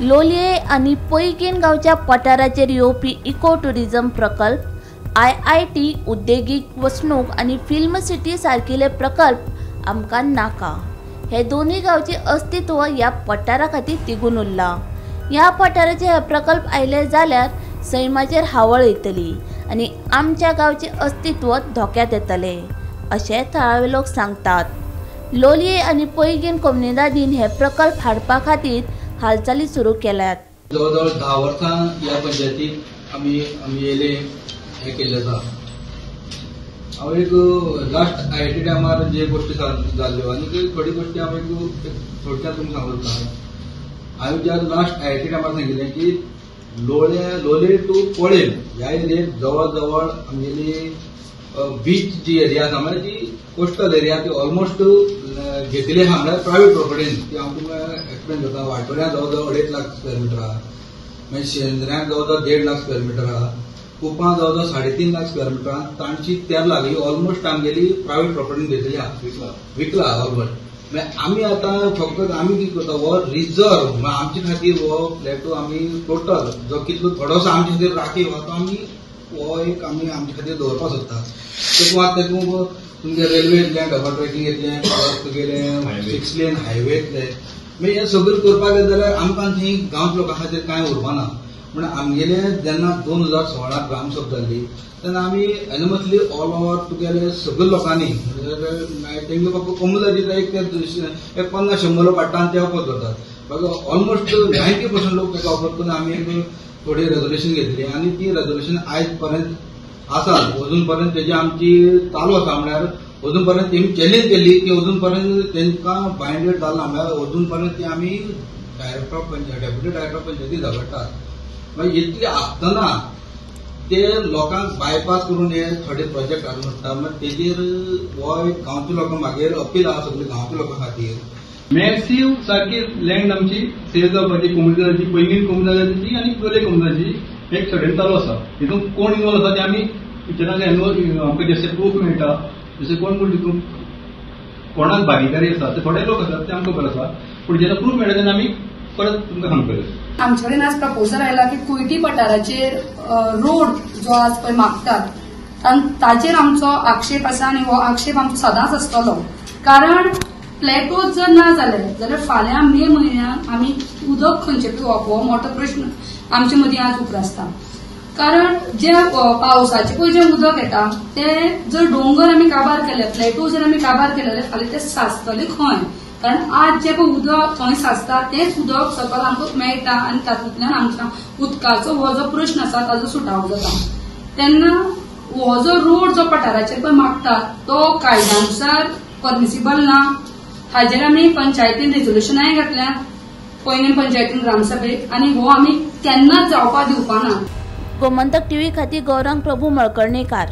लोलये आनी पैंगीण गांवच्या पठाराचेर येवपी इको टुरिझम प्रकल्प, IIT, उद्देगीक वसणूक आनी फिल्म सिटी सारकिले प्रकल्प आमकां नाका. हे दोनूय गांवचे अस्तित्व ह्या पठारा खातीर तिगून उरलां. ह्या पठाराचे हे प्रकल्प आयले जाल्यार सैमाचेर हावळ येतली आनी आमच्या गांवचें अस्तित्व धोक्यांत येतलें अशें थळावे लोक सांगतात. लोलये आनी पैंगीण कोमुनिदादीन हे प्रकल्प हाडपा खातीर हालचाली सुरू केल्यात. जवळ जवळ 10 वर्सां ह्या पंचायतीक आमी येयले हें केल्लें आसा. हांव एक लास्ट IIT टायमार जे गोश्टी जाल्ल्यो आनी थोडी गोश्टी हांव एक थोडक्यात तुमकां सांगूंक सोदता. हांवें ज्या लास्ट IIT टायमार सांगिल्लें की लोलये टू पोळेम ह्या एरियेक जवळ जवळ आमगेली बीच जी एरिया आसा म्हळ्यार ती कोस्टल एरिया ती ऑलमोस्ट घेतली आसा म्हळ्यार प्रायवेट प्रोपर्टीन. ती हांव तुमकां एक्सप्लेन करता. वाटोऱ्यां जवळ जवळ 2.5 लाख स्क्वेअर मिटर आसा, मागीर शेंद्र्यांक जवळ जवळ 1.5 लाख स्क्वेअर मिटर आसा, कुपां जवळ जवळ 3.5 लाख स्क्वेअर मिटर आसा, तांची 13 लाख ही ऑलमोस्ट आमगेली प्रायवेट प्रोपर्टीन घेतली आसा, विकला ऑलमोस्ट. मागीर आमी आतां फक्त आमी कितें करता, हो रिजर्व म्हळ्यार आमचे खातीर हो प्लेटो आमी टोटल जो कितलो थोडोसो आमचे खातीर राखीव आसा तो आमी हो एक आमी आमचे खातीर दवरपाक सोदता. तेतूंत आतां तेतूंत तुमगे रेल्वे येतलें, डबल ट्रॅकिंग येतलें, प्लस तुगेलें 6 लेन हायवे येतले. मागीर हें सगळें करपाक गेलें जाल्यार आमकां थंय गांवच्या लोकां खातीर कांय उरपाना. म्हण आमगेले जेन्ना 2016 ग्रामसभा जाल्ली तेन्ना आमी एनमसली ऑल ओवर तुगेले सगळे लोकांनी तेंगे फक्त कोमुनिदादीचो एक एक 50-100 लोक हाडटा आनी ते अपोज करतात. बाकी ऑलमोस्ट 90% लोक ताका अपोज करून आमी एक थोडी रेजोल्युशन घेतली आनी ती रेजोल्युशन आयज पर्यंत आसा. अजून पर्यंत तेजी आमची चालू आसा. म्हळ्यार अजून पर्यंत तेमी चॅलेंज केली की अजून पर्यंत तेंकां बायंडेड जालें ना. म्हळ्यार अजून पर्यंत ती आमी director of panchayat, deputy director of पंचायती झगडटात. मागीर इतले आसतना ते लोकांक बायपास करून हे थोडे प्रोजेक्ट हाडून सोडटा. मागीर तेजेर हो एक गांवच्या लोकांक मागीर अपील आसा सगळे गांवच्या लोकां खातीर. मॅसिव सारकी लँड आमची सेल जावपाची कोमुनिदादाची, पैंगीण कोमुनिदादाची आनी लोलये कोमुनिदादाची एक सडन चालू आसा. हितून कोण इनवॉल्व आसा ते आमी पिक्चरान इनवॉल्व आमकां जशें प्रूफ मेळटा, जशें कोण कोण हितून कोणाक भागीदारी आसा ते थोडे लोक आसात ते आमकां खबर आसा. पूण जेन्ना प्रूफ मेळटा तेन्ना आमी परत तुमकां सांगतले. आमचे कडेन आज प्रपोजल आयला की कुयटी पठाराचेर रोड जो आज पळय मागतात आनी ताचेर आमचो आक्षेप आसा आनी हो आक्षेप आमचो सदांच आसतलो. कारण प्लेटो जर ना जाले जाल्यार फाल्यां मे म्हयन्याक आमी उदक खंयचें पिवप हो मोठो प्रश्न आमचे मदीं आज उप्रासता. कारण जे पावसाचें पळय जें उदक येता तें जर डोंगर आमी काबार केले, प्लेटो जर आमी काबार केले जाल्यार फाल्यां तें साचतलें खंय? कारण आज जें पळय उदक थंय साचता तेंच उदक सकयल आमकां मेळटा आनी तातूंतल्यान आमच्या उदकाचो हो जो प्रश्न आसा ताजो सुटावो जाता. तेन्ना हो जो रोड जो पठाराचेर पळय मागता तो कायद्यानुसार परमिसिबल ना. हाजेर आमी पंचायतीन रेजोल्युशनाय घातल्या पैंगीण पंचायतीन ग्रामसभेक आनी हो आमी केन्नाच जावपाक दिवपा ना. गोमंतक टीव्ही खातीर गौरांग प्रभू मळकर्णेकार.